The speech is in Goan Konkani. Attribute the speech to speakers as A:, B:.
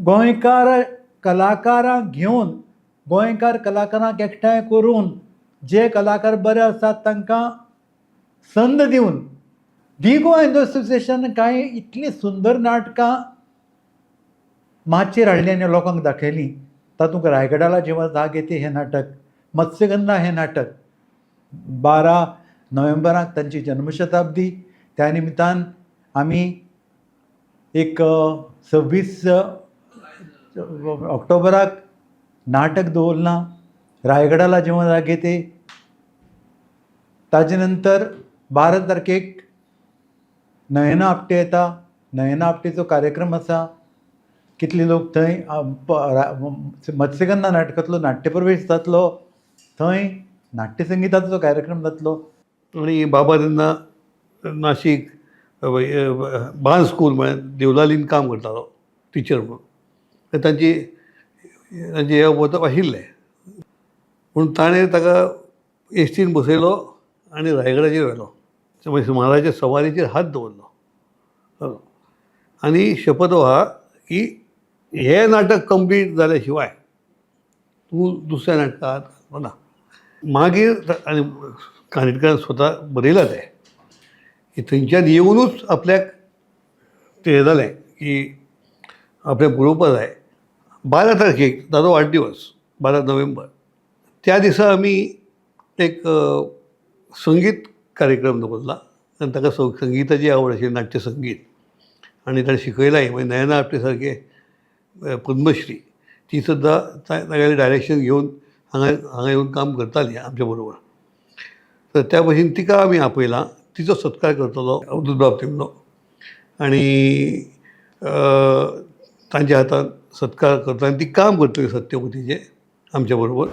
A: गोंयकार कलाकारांक घेवन, गोंयकार कलाकारांक एकठांय करून, जे कलाकार बरे आसात तांकां संद दिवन दी गोवा हिंदू असोसिएशन कांय इतलीं सुंदर नाटकां माचयेर हाडलीं आनी लोकांक दाखयलीं. तातूंत रायगडाला जेव्हा जाग येते हें नाटक, मत्स्यगंधा हें नाटक. 12 नोव्हेंबराक तांची जन्मशताब्दी, त्या निमतान आमी एक 26 ऑक्टोबराक नाटक दवरलां, रायगडाला जेव्हा जाग येते. ताजे नंतर 12 तारखेक नयना आपटे येता, नयना आपटेचो कार्यक्रम आसा. कितले लोक थंय मत्स्यगंधा नाटकांतलो नाट्यप्रवेश जातलो, थंय नाट्यसंगिताचो कार्यक्रम जातलो.
B: आनी बाबा तेन्ना नाशीक बान स्कूल म्हळ्यार देवलालीन काम करतालो टिचर म्हणून. तांची तांचे हे वचप आशिल्लें, पूण ताणें ताका एसटीन बसयलो आनी रायगडाचेर व्हेलो. मागीर म्हाराजाच्या सवारीचेर हात दवरलो आनी शपथ आहा की हें नाटक कंप्लीट जाल्या शिवाय तूं दुसऱ्या नाटकांत घालचो ना. मागीर आनी कानेटकरान स्वता बरयलां तें की थंयच्यान येवनूच आपल्याक तें जालें की आपल्याक बरोवपा जाय. 12 तारखेक ताजो वाडदिवस, 12 नोव्हेंबर, त्या दिसा आमी एक संगीत कार्यक्रम दवरला आनी ताका संगिताची आवड आशिल्ली, नाट्य संगीत, आनी ताणें शिकयलांय. मागीर नयना आपटे सारके पद्मश्री ती सुद्दां तागेलें डायरेक्शन घेवन हांगा हांगा येवन काम करताली आमच्या बरोबर. तर त्या भशेन तिका आमी आपयलां, तिचो सत्कार करतलो अवधूतबाब तिमलो आनी तांच्या हातान सत्कार करता आनी ती काम करतली सत्यवतीचें आमच्या बरोबर.